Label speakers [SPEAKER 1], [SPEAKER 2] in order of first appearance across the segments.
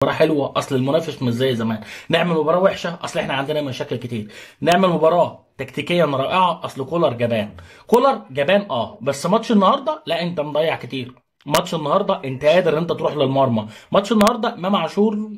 [SPEAKER 1] مباراة حلوة اصل المنافس مش زي زمان، نعمل مباراة وحشة اصل احنا عندنا مشاكل كتير، نعمل مباراة تكتيكيا رائعة اصل كولر جبان. كولر جبان بس ماتش النهارده لا، انت مضيع كتير. ماتش النهارده انت قادر ان انت تروح للمرمى. ماتش النهارده امام عاشور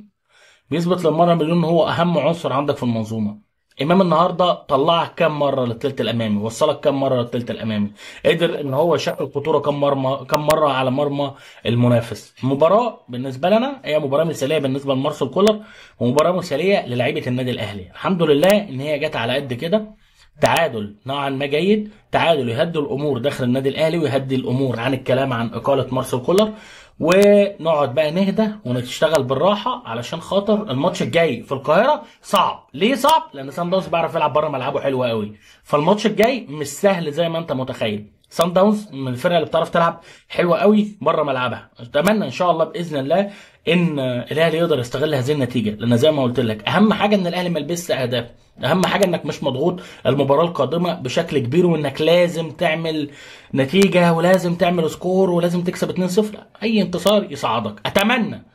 [SPEAKER 1] بيثبت للمرة مليون ان هو اهم عنصر عندك في المنظومة. امام النهارده طلعك كام مرة للثلث الامامي، وصلك كام مرة للثلث الامامي، قدر ان هو يشكل خطورة كام مرة على مرمى المنافس. المباراة بالنسبة لنا هي مباراة مثاليه بالنسبة لمارسيل كولر، ومباراة مثاليه للاعيبه النادي الاهلي. الحمد لله ان هي جت على قد كده، تعادل نوعا ما جيد، تعادل يهدي الامور داخل النادي الاهلي ويهدي الامور عن الكلام عن اقاله مارسيل كولر، ونقعد بقى نهدى ونشتغل بالراحة علشان خاطر الماتش الجاي في القاهرة صعب. ليه صعب؟ لان سان داونز بيعرف يلعب بره ملعبه حلو قوي، فالماتش الجاي مش سهل زي ما انت متخيل. سان داونز من الفرق اللي بتعرف تلعب حلوة قوي بره ملعبها. اتمنى ان شاء الله باذن الله ان الاهلي يقدر يستغل هذه النتيجة، لان زي ما قلت لك اهم حاجة ان الاهلي ما يلبسش اهداف، اهم حاجة انك مش مضغوط المباراة القادمة بشكل كبير، وانك لازم تعمل نتيجة ولازم تعمل score ولازم تكسب 2-0. اي انتصار يصعدك. اتمنى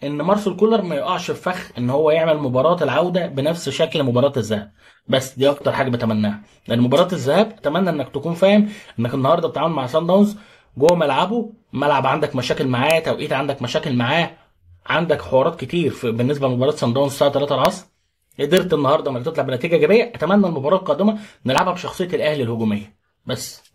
[SPEAKER 1] ان مارسيل كولر ما يقعش في فخ ان هو يعمل مباراة العودة بنفس شكل مباراة الذهاب، بس دي اكتر حاجة بتمناها، لان مباراة الذهاب اتمنى انك تكون فاهم انك النهارده بتتعامل مع سان داونز جوه ملعبه، ملعب عندك مشاكل معاه، توقيت عندك مشاكل معاه، عندك حوارات كتير بالنسبة لمباراة سان داونز الساعة 3 العصر. قدرت النهارده انك تطلع بنتيجة ايجابية، اتمنى المباراة القادمة نلعبها بشخصية الاهلي الهجومية بس.